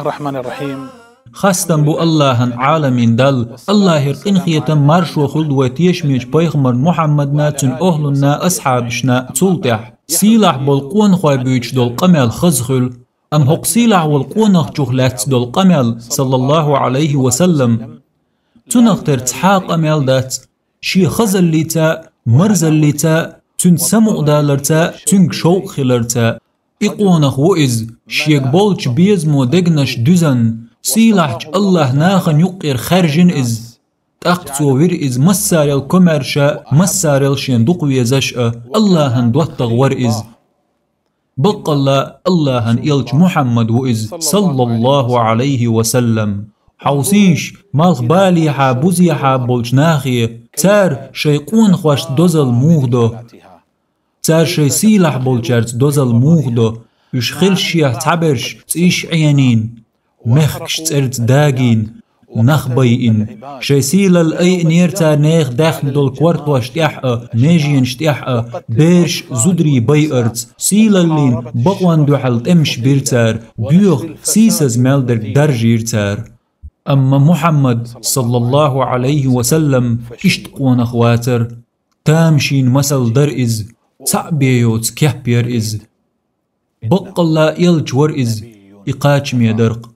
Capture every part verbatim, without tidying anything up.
الرحمن الرحيم. Хастам бу Аллахьан, Ӏаламийн Далла. Аллахьера къинхетам, маршо хуьлда вай тешамечу пайхамар Мухьаммадна, цуьнан охьлунна, асхьабашна, цул тӀаьхьа. Сийлахь болу къонахой буьйцуш долу къамел хаза хуьлу, амма хӀокху сийлахь волу къонахчух лаьцна долу къамел, саллаллаху Ӏалайхи ва саллам, цунах тера цхьа а къамел дац, шен хазаллица, марзаллица, цуьнца самукъадаларца, цуьнга шовкъ хиларца. И къонах ву иза, шега болчу безамо дегнаш дуьзна, сийлахьчу Аллахьан нахана юккъера хаьржина иза. ТӀаккха цо вира иза массарел комаьрша, массарел шен дукха везаш а, Аллахьан доттагӀа вара иза. Баккъалла Аллахьан элча Мухьаммад ву иза, саллаллаху Ӏалайхи ва саллам. Хьовсийша, малхбалехьа, бузехьа болчу нахе, цара шайн къонахошна дозалла муха до? Цара шайн сийлахь болчаьрца дозалла муха до? Уьш хилла шех цхьаберш цӀийш Ӏенийна, мехкаш цӀерца дагийна, нах байина. Шайн сийлалла айинера цара нехан даьхна долу кортош тӀехь а, меженаш тӀехь а, бераш, зударий байарца. Сийлаллин бакъонна дуьхьал тӀемаш бира цара, боьха, сийсаза мел дерг даржийра цара. Амма Мухьаммад, саллаллаху Ӏалайхи ва саллам, иштта къонах вацара. Тамашийна масал дара иза, цхьаъ бен йоцу кеп яра иза. Баккъалла элча вара иза, и кхачаме дара-кх.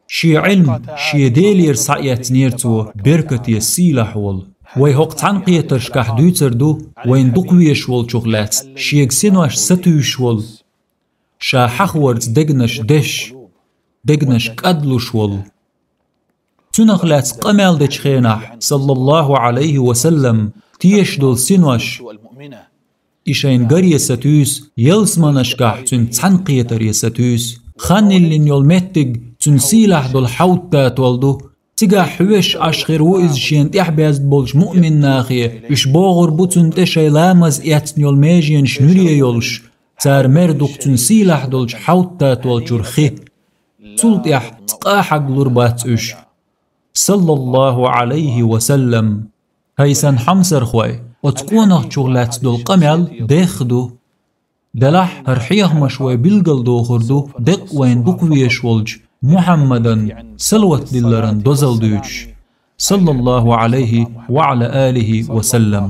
Шен Ӏилма, шен Делера схьаэцнера цо, беркате, сийлахь волу. Вай хӀокху цхьаьнакхетаршкахь дуьйцур ду вайна дукха везаш волчух лаьцна, шега синош сатуьйсуш волу, ша хьахорца дегнаш деш, дегнаш кӀадлуш волу. Цунах лаьцна къамел дечу хенахь, саллаллаху Ӏалайхи ва саллам, тешаш долу синош, и шайна гаре сатуьйсу, ялсаманашкахь цуьнан цхьаьнакхетаре сатуьйсу. Хан йиллина йолу меттиг цуьнан сийлахь долу хьаьвда татол ду. Цигахь хьоьжуш Ӏаш хир ву иза шена тӀаьхьабаьзна болчу муъмин нахе, уьш богӀур бу цунна тӀе шайн ламаз эцна йолу меженаш нуьре йолуш, цара мер ду-кх цуьнан сийлахь долчу хьаьвда татол чуьра хи. Цул тӀаьхьа цкъа а хьаглур бац уьш. Саллаллаху Ӏалайхи ва саллам. ХӀай сан хьомсархой, оцу къонахчух лаьцна долу къамел дехха ду. Делахь хӀара хьехамаш вай билгалдохур ду деккъа вайна дукха везаш волчу Мухьаммадан салават дилларан дозалла дуьйцуш. Саллаллаху Ӏалайхи ва Ӏала алихи ва саллам.